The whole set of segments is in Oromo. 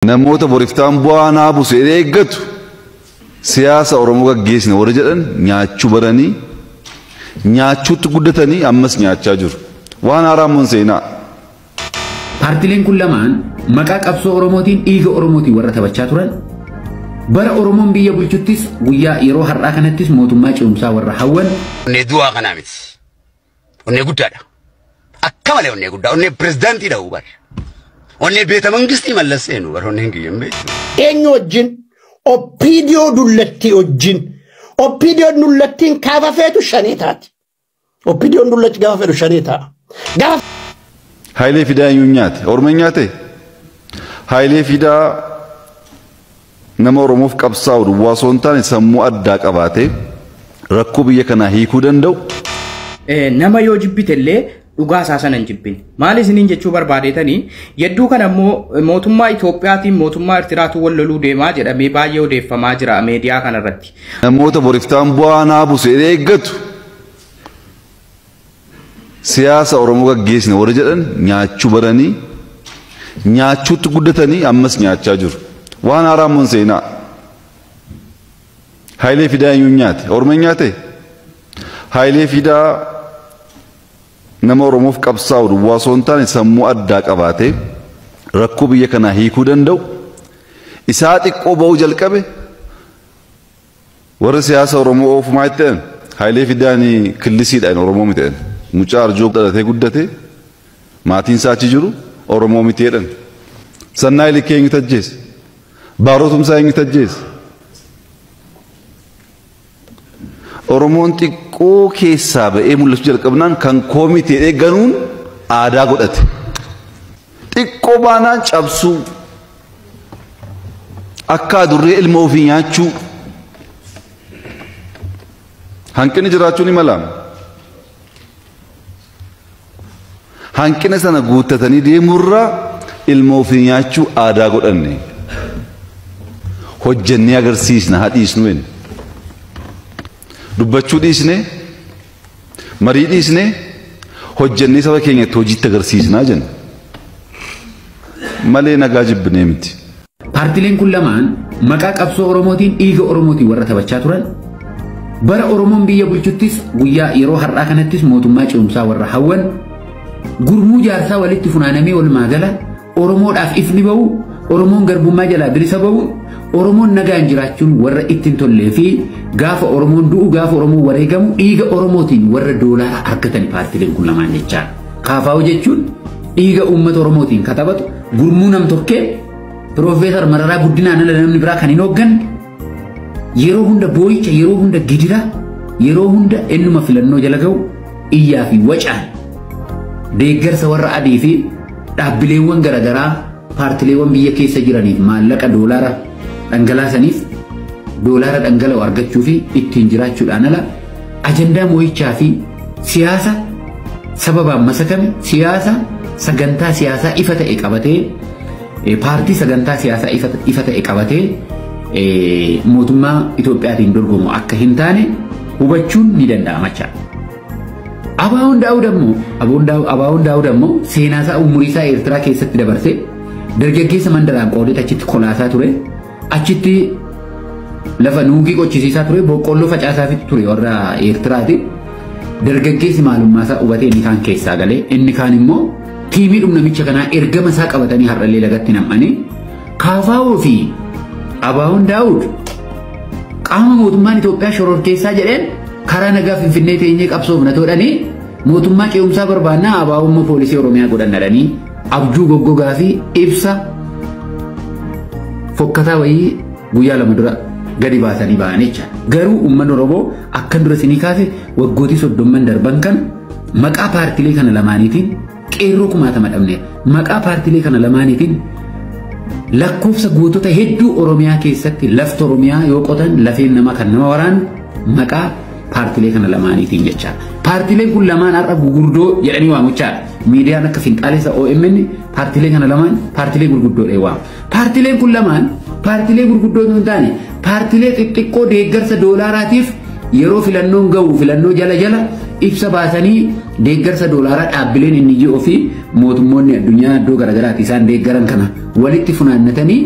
Namoota boriftaan bu'aa naa buusu jedhee eeggatu siyaasa Oromoo gaggeessina warra jedhan nyaachuu baranii nyaachuutti guddatanii ammas nyaachaa jiru. Waan haaraan mun seenaa. Paartileen kun lamaan maqaa qabsoo Oromootiin dhiiga Oromootiin warra taphachaa turan bara Oromoon biyya bulchuttis guyyaa yeroo har'aa kanattis mootummaa ce'umsaa warra hawwan. Onnee du'aa kanaa miti. Onnee guddaadha. Akka malee onnee guddaa. Onnee pirezidaantiidha bar. Onnee beeta mangistii Mallas seenu bar onneen kiyya hin beektu. Eenyu wajjin? Oppiidiyoo dullattii wajjin. Oppiidiyoon dullattiin gaafa feetu shanee taati. Oppiidiyoon dullatti gaafa fedhu shanee ta'a. Gaafa Hayilee Fidaa eenyuun nyaate? Oromoon nyaate? Hayilee Fidaa nama Oromoof qabsaa'u duwwaa osoo hin taane sammuu addaa qabaatee rakkoo biyya kanaa hiikuu danda'u. Nama yoo jibbite illee dhugaa isaa sana hin jibbin. Maal isiniin jechuu barbaadeetanii yedduu kana immoo mootummaa Itoophiyaatiin mootummaa Eertiraatu wal loluu deemaa jedhamee baay'ee odeeffamaa jira miidiyaa kanarratti. Namoota boriftaan bu'aa naa buusu jedhee eeggatu siyaasa Oromoo gaggeessina warra jedhan nyaachuu baranii nyaachuutti guddatanii ammas nyaachaa jiru. Waan haaraan mun seenaa. Hayilee Fidaa eenyuun nyaate? Oromoon nyaate? Hayilee Fidaa nama Oromoof qabsaa'u duwwaa osoo hin taane sammuu addaa qabaatee rakkoo biyya kanaa hiikuu danda'u isaa xiqqoo ba'uu jalqabe warra siyaasa Oromoo oofumaa itti ta'an Hayilee Fidaan killisiidhaan Oromoo miti jedhan. Mucaa arjoo dhalatee guddate maatiin isaa achi jiru Oromoo miti jedhan. Sannaa Likkee eenyutu ajjeese? Baaroo Tumsaa eenyutu ajjeese? Oromoon xiqqoo keessaa ba'ee mul'achuu jalqabnaan kan koo miti jedhee ganuun aadaa godhate. Xiqqoo baanaan cabsuu akka adurree ilma ofii nyaachuu hanqinni jiraachuu ni mala. Hanqina sana guuttatanii deemurraa ilma ofii nyaachuu aadaa godhanne. Hojjennee agarsiisna haa dhiisnu inni. Dubbachuu dhiisne, marii dhiisne, hojjennee saba keenyatti hojiitti agarsiisnaa jenna. Malee nagaa jibbinee miti. Paartileen kun lamaan maqaa qabsoo Oromootiin dhiiga Oromootiin warra taphachaa turan bara Oromoon biyya bulchuttis guyyaa yeroo har'aa kanattis mootummaa ce'umsaa warra hawwan gurmuu jaarsaa walitti funaanamee walumaa gala Oromoodhaaf ifni ba'u Oromoon garbummaa jalaa bilisa ba'u Oromoon nagaan jiraachuun warra ittiin tollee fi gaafa Oromoon du'u gaafa Oromoon wareegamu dhiiga Oromootiin warra doolaara argatan paartileen kun lamaan jechaadha. Kaafaa'u jechuun dhiiga uummata Oromootiin katabatu gurmuu nam-tokkee Piroofeesar Mararaa Guddinaan ala namni biraa kan hin hoogganne yeroo hunda boo'icha yeroo hunda gidira yeroo hunda ennuma filannoo jala ga'u iyyaa fi wacaan deeggarsa warra adii fi dhaabbileewwan garaagaraa paartileewwan biyya keessa jiraniif maallaqa doolaara dhangalaasaniif doolaara dhangala'u argachuu fi ittiin jiraachuudhaan ala ajandaa moo'ichaa fi siyaasa sababaan masakame siyaasa sagantaa siyaasaa ifa ta'e qabatee paartii sagantaa siyaasaa ifa ta'e qabatee mootummaa Itoophiyaatiin dorgomu akka hin taane hubachuun ni danda'ama jechaadha. Abaawoon Daawud ammoo seenaa isaa umurii isaa Eertiraa keessatti dabarsee dargaggeessa mandaraan qoodee achitti kolaasaa ture achitti lafa nuugii qochisiisaa ture boqqolloo facaasaa ture warra Eertiraati. Dargaggeessi maalummaa isaa hubatee inni kaan keessaa galee inni kaan immoo tiimii namicha kanaa ergama isaa qabatanii har'allee lagatti nam'anii Kaafaa'oo fi Abaawoon Daawud qaama mootummaan Itoophiyaa shororkeessaa jedheen karaa nagaa Finfinnee teenyee qabsoofna toodhanii mootummaa ce'umsaa barbaannaa Abaawoon immoo poolisii Oromiyaa godhannadhanii abjuu goggogaa fi ibsa fokkataa wayii guyyaa lama dura gadi baasanii ba'an jechaadha. Garuu uummanni Oromoo akkan dura isinii kaase waggootii 30 darban kan maqaa paartilee kana lamaaniitiin qeerroo kumaatama dhabneera. Maqaa paartilee kana lamaaniitiin lakkoofsa gootota hedduu Oromiyaa keessatti lafti Oromiyaa yoo qotan lafeen namaa kan nama waraanu maqaa paartilee kana lamaaniitiin jechaadha. Paartileen kun lamaan har'a gurguddoo jedhanii waamuchaadha. Miidiyaan akka Finxaalessa OMN paartilee kana lamaan paartilee gurguddoodha waamu. Paartileen kun lamaan paartilee gurguddoo hin taane paartilee xixiqqoo deeggarsa doolaaraatiif yeroo filannoon ga'u filannoo jala jala ibsa baasanii deeggarsa doolaaraa dhaabbileen inni jiru fi mootummoonni addunyaa iddoo garaagaraatti isaan deeggaran kana walitti funaannatanii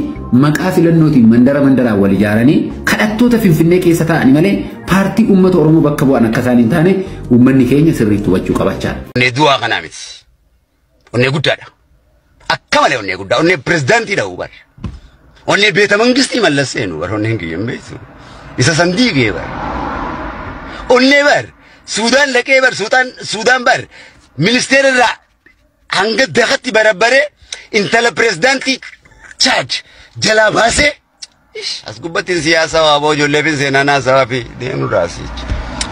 maqaa filannootiin mandara mandaraan wal ijaaranii kadhattoota Finfinnee keessa taa'anii malee paartii uummata Oromoo bakka bu'an akka isaan hin taane uummanni keenya sirriitti hubachuu qabachaa. Onnee du'aa kanaa miti. Onnee guddaadha. Akka malee onnee guddaa. Onnee pirezidaantii dha'uu bar. Onnee beeta mangistii mallas seenu bar. Onneen kiyya hin beektu. Isa san diigee bar. Onnee bar. Suudaan dhaqee bar. Suudaan bar. Ministeera irraa hanga dakatti barabbaree intala pirezidaantii Chaad jalaa baasee as gubbattiin siyaasa waaboo ijoollee fi seenaa naasawaa fi deemu raasichi.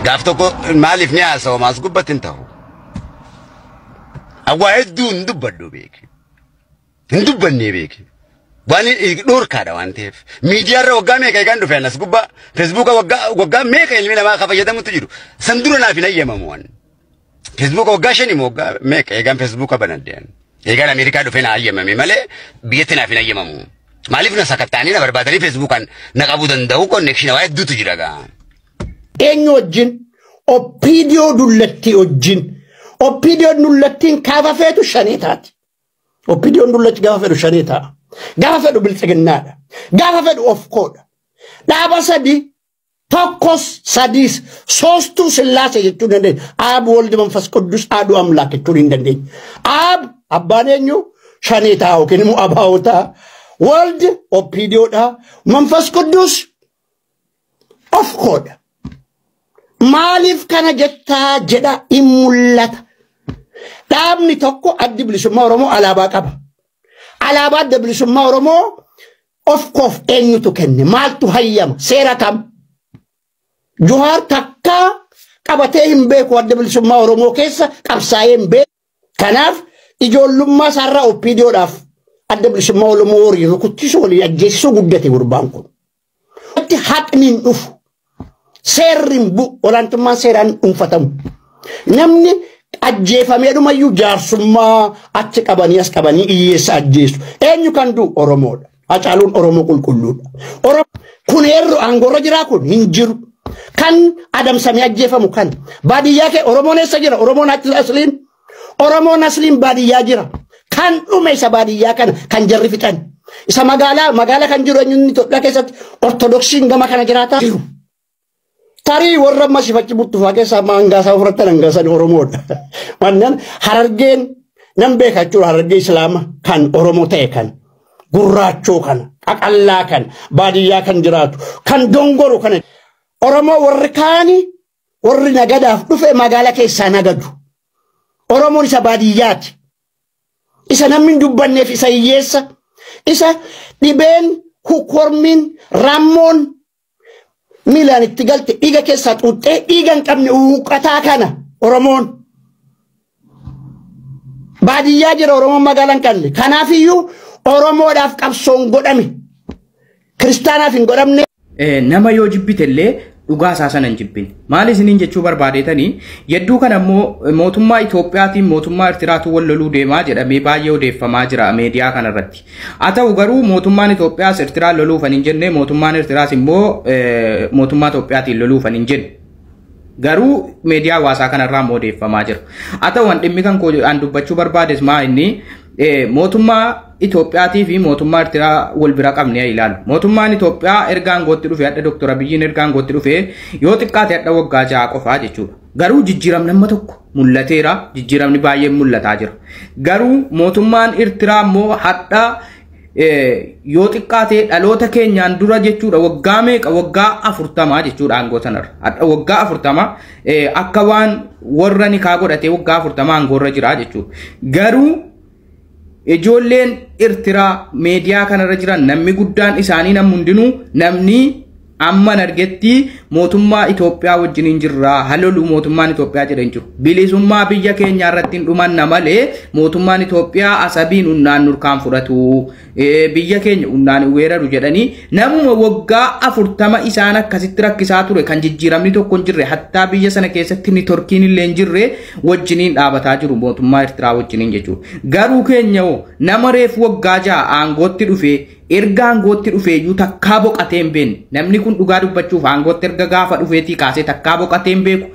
Gaaf tokko maaliif ni haasawama as gubbattiin ta'u. Awwaa hedduu hin dubbadhu beeki. Hin dubbannee beeki. Waan dhoorkaadha waan ta'eef. Miidiyaarra waggaa meeqa eegaan dhufe as gubbaa feesbuuka waggaa meeqa ilmi namaa ka fayyadamutu jiru. San dura naaf hin ayyamamu waan. Feesbuuka waggaa 5 moo waggaa meeqa eegaan feesbuuka banadde. Eegaan Ameerikaa dhufee na ayyamame malee biyyatti naaf hin ayyamamu. Maaliif na sakatta'anii na barbaadanii feesbuukaan na qabuu danda'u konneekshina waa hedduutu jira gaa. Eenyu wajjin OPDO dullattii wajjin OPDO dullattiin gaafa feetu shanee taati. OPDO dullatti gaafa fedhu shanee ta'a. Gaafa fedhu biltsiginnaadha. Gaafa fedhu of koodha. Dhaaba sadi tokkos sadiis soostuu sillaase jechuu dandeenya. Aab Woldi Manfas Quddus Aaduu Amlaak jechuu hin dandeenya. Aab abbaan eenyu shanee ta'a yookiin immoo abaa'oo ta'a. Woldi OPDOdha. Manfas Quddus of koodha. Maaliif kana jettaa jedha in mul'ata. Dhaabni tokko addi bilisummaa Oromoo alaabaa qaba. Alaabaa adda bilisummaa Oromoo of koof eenyutu kenne? Maaltu hayyama? Seera kam? Jawaar takkaa qabatee hin beeku adda bilisummaa Oromoo keessa qabsaa'ee hin beeku. Kanaaf ijoollummaa isaarraa OPDOdhaaf adda bilisummaa Oromoo horii rukuttisuu walii ajjeesisuu guddate gurbaan kun. Haqni hin dhufu. Seerri hin bu'u. Olaantummaan seeraan dhuunfatamu. Namni ajjeefamee dhumayyuu jaarsummaa achi qabanii as qabanii hiyyeessa ajjeesu. Eenyu kan du'u Oromoodha. Hacaaluun Oromoo qulqulluudha. Kun heerru aangoorra jiraa kun hin jiru. Kan adamsamee ajjeefamu kan. Baadiyyaa kee Oromoon eessa jira? Oromoon asliin. Oromoon asliin baadiyyaa jira. Kan dhume isa baadiyyaa kana kan jarri fixan. Isa magaalaa kan jiru eenyuun Itoophiyaa keessatti Ortodoksiin gama kana jiraataa jiru. Tarii warra ammas fachi buttufaa keessaa amma hangaasaa ofirratti hangaasan Oromoodha. Manneen Harargeen nan beeka jechuudha. Harargee Islaama kan Oromoo ta'e kan gurraachoo kana qaqallaa kan baadiyyaa kan jiraatu kan dongoru kana. Oromoo warri kaani warri nagadaaf dhufe magaalaa keessaa nagadu. Oromoon isa baadiyyaati. Isa namni hin dubbanneef isa hiyyeessa. Isa dhibeen hukormiin rammoon miilaan itti galte dhiiga keessaa xuuxxee dhiiga hin qabne huuqqataa kana Oromoon. Baadiyyaa jira Oromoon magaalaa hin qabne. Kanaafiyyuu Oromoodhaaf qabsoon godhame. Kiristaanaaf hin godhamne. Nama yoo jibbite illee dhugaa isaa sana hin jibbin. Maal isiniin jechuu barbaadeetanii yedduu kana immoo mootummaa Itoophiyaatiin mootummaa Eertiraatu wal loluu deemaa jedhamee baay'ee odeeffamaa jira miidiyaa kanarratti. Haa ta'u garuu mootummaan Itoophiyaas Eertiraan loluufan hin jenne mootummaan Eertiraas immoo mootummaa Itoophiyaatiin loluufan hin jenne. Garuu miidiyaa hawaasaa kanarraa immoo odeeffamaa jira. Haa ta'u an dhimmi kan koo an dubbachuu barbaades maa inni mootummaa Itoophiyaatii fi mootummaa Eertiraa wal bira qabnee ilaalu. Mootummaan Itoophiyaa erga aangootti dhufe hadha Dr. Abiyyiin erga aangootti dhufe yoo xiqqaate hadha waggaa 6 qofaa jechuudha. Garuu jijjiiramni amma tokko mul'ateera. Jijjiiramni baay'een mul'ataa jira. Garuu mootummaan Eertiraa immoo hadha yoo xiqqaate dhaloota keenyaan dura jechuudha waggaa meeqa waggaa 40 jechuudha aangoo sanarra. Hadha waggaa 40 akka waan warra nikaa godhatee waggaa 40 aangoorra jira jechuudha. Garuu ijoolleen Eertiraa miidiyaa kanarra jiran namni guddaan isaanii namni hundinuu namni amma argetti mootummaa Itoophiyaa wajjin hin jirra haloluu mootummaan Itoophiyaa jedhan jiru. Bilisummaa biyya keenyaa irratti hin dhumanna malee mootummaan Itoophiyaa asabiin humnaan nurkaan fudhatu biyya keenya humnaan weeraru jedhanii namuma waggaa 40 isaan akkasitti rakkisaa ture kan jijjiiramni tokko hin jirre hattaa biyya sana keessatti nitorkiin illee hin jirre wajjiniin dhaabataa jiru mootummaa Eertiraa wajjiniin jechuudha. Garuu keenya hoo nama reefu waggaa 6 aangootti dhufe erga aangootti dhufee iyyuu takkaa boqatee hin beekne namni kun dhugaa dubbachuuf aangootti erga erga gaafa dhufeetii kaasee takkaa boqotee hin beeku.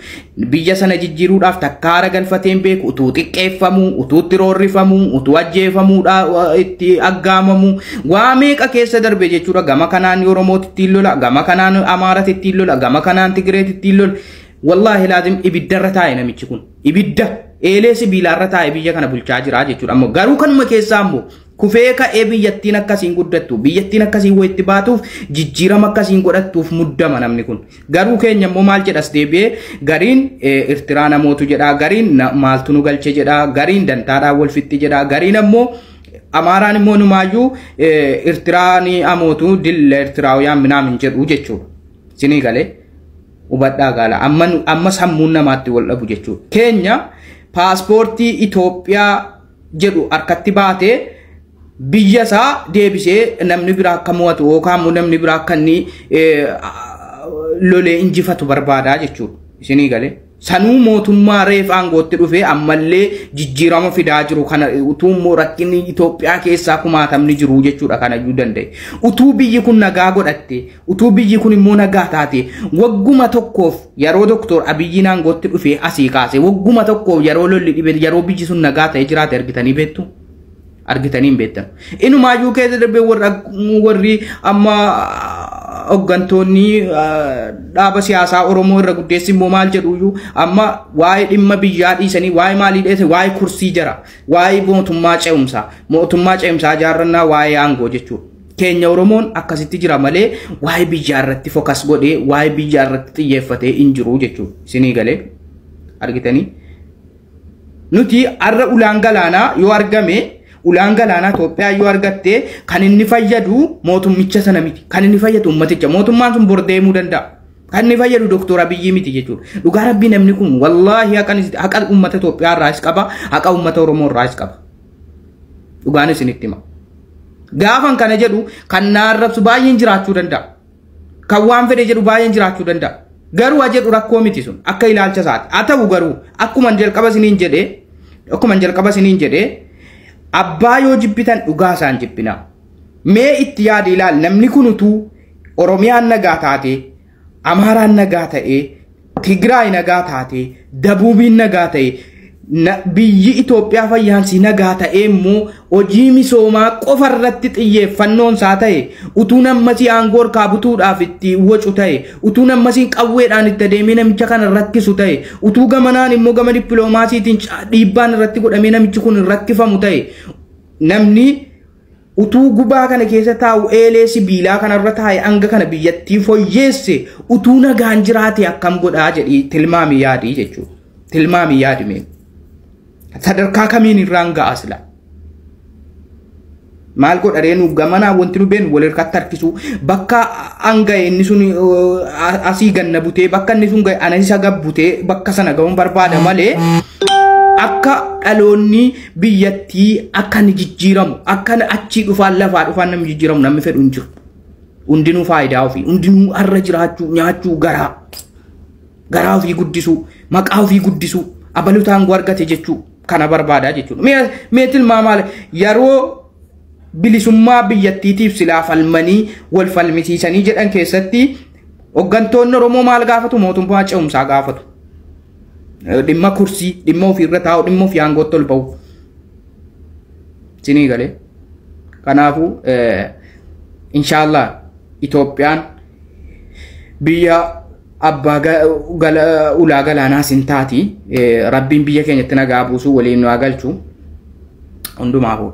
Biyya sana jijjiiruudhaaf takkaa haara galfatee hin beeku. Utuu xiqqeeffamuu, utuu itti roorrifamuu, utuu ajjeefamuudhaa itti aggaamamuu waa meeqa keessa darbe jechuudha. Gama kanaan Oromootti ittiin lola, gama kanaan Amaaratti ittiin lola, gama kanaan Tigireetti ittiin lola. Wallaahi laazim ibiddarra taa'e namichi kun. Ibidda eelee sibiilaarra taa'e biyya kana bulchaa jira jechuudha. Ammoo garuu kanuma keessaa ammoo kufee ka'ee biyyattiin akkasiin guddattu, biyyattiin akkasiin wayitti baatuuf, jijjiirama akkasiin godhattuuf muddama namni kun. Garuu keenya immoo maal jedhas deebi'ee gariin Eertiraa namootu jedha, gariin maaltu nu galche jedha, gariin dantaadhaan wal fixxi jedha, gariin ammoo Amaaraan immoo numaayyuu Eertiraan amootu dilla Eertiraawiyaan minaamin jedhu jechuudha. Isinii galee hubadhaa gaala. Amma sammuun namaatti wal dhabu jechuudha. Keenya paaspoortii Itoophiyaa jedhu harkatti baatee biyya isaa deebisee namni biraa akka mo'atu yookaan immoo namni biraa akka inni lolee injifatu barbaadaa jechuudha. Isinii galee. Sanuu mootummaa reef aangootti dhufee ammallee jijjiirama fidaa jiru kana utuu immoo rakkinni Itoophiyaa keessaa kumaatamni jiru jechuudha kanayyuu danda'e. Utuu biyyi kun nagaa godhatte, utuu biyyi kun immoo nagaa taate, wagguma tokkoof yeroo Doktor Abiyyiin aangootti dhufee asii kaase, wagguma tokkoof yeroo lolli dhibe, yeroo biyyi sun nagaa ta'e jiraate argitanii beektu? Argitanii hin beektan. Inumaayyuu keessa darbee warri amma hooggantoonni dhaaba siyaasaa Oromoo irra guddeessi immoo maal jedhuyyuu amma waa'ee dhimma biyyaa dhiisanii waa'ee maalii dhiise waa'ee kursii jara waa'ee mootummaa ce'umsaa ijaarrannaa waa'ee aangoo jechuudha. Keenya Oromoon akkasitti jira malee waa'ee biyyaa irratti fokas godhee waa'ee biyyaa irratti xiyyeeffatee hin jiru jechuudha. Isinii galee argitanii nuti har'a ulaan galaanaa yoo argame ulaan galaanaa Itoophiyaa yoo argatte kan inni fayyadu mootummicha sana miti. Kan inni fayyadu uummaticha. Mootummaan sun bor deemuu danda'a. Kan inni fayyadu Doktor Abiyyi miti jechuudha. Dhugaa Rabbii namni kun wallaahi haqa uummata Itoophiyaa irraas qaba, haqa uummata Oromoo irraas qaba. Dhugaan isinitti hima. Gaafan kana jedhu kan na arrabsu baay'een jiraachuu danda'a. Kan waan fedhe jedhu baay'een jiraachuu danda'a. Garuu haa jedhu rakkoo miti sun akka ilaalcha isaati. Haa ta'u garuu akkuma jalqaba isiniin jedhee abbaa yoo jibbitan dhugaa isaan jibbina. Mee itti yaadi ilaal namni kun utuu Oromiyaan nagaa taate, Amaaraan nagaa ta'e, Tigraay nagaa taate, Dabuubiin nagaa ta'e, biyyi Itoophiyaa fayyaansii nagaa ta'e immoo hojii misoomaa qofa irratti xiyyeeffannoon isaa ta'e, utuu nammasii aangoo harkaa butuudhaaf itti wacu ta'e, utuu nammasii qawweedhaan itti adeemee namicha kana rakkisu ta'e, utuu gamanaan immoo gama dippiloomaasiitiin dhiibbaan irratti godhamee namichi kun rakkifamu ta'e, namni utuu gubaa kana keessa taa'u eelee sibiilaa kanarra taa'e hanga kana biyyattii fooyyeesse utuu nagaan jiraate akkam godhaa jedhii tilmaami yaadii jechuudha. Tilmaami yaadime. Sadarkaa kamiin irraan ga'a sila? Maal godha nu gamanaa wanti nu beenu wal harkatti harkisuu bakka hanga inni sun asii ganna butee bakka inni sun ga'e ana isa gabbutee bakka sana ga'uun barbaada malee akka dhaloonni biyyattii akka inni jijjiiramu akka achii dhufaan lafaa dhufaan namni jijjiiramu namni fedhu hin jiru. Hundinuu faayidaa ofii, hundinuu har'a jiraachuu, nyaachuu, garaa ofii guddisuu, maqaa ofii guddisuu, abalutaan aangoo argate jechuu kana barbaadaa jechuudha. Mee tilmaamaa yeroo bilisummaa biyyattiitiif silaa falmanii wal falmisiisanii jedhan keessatti hooggantoonni Oromoo maal gaafatu? Mootummaa ce'umsaa gaafatu. Dhimma kursii, dhimma ofiirra taa'u, dhimma ofii aangootti ol ba'u. Isinii galee. Kanaafuu inshaallah Itoophiyaan biyya abbaa ulaa galaanaas hin taati. Rabbiin biyya keenyatti nagaa buusuu waliin nu haa galchu. Hundumaafuu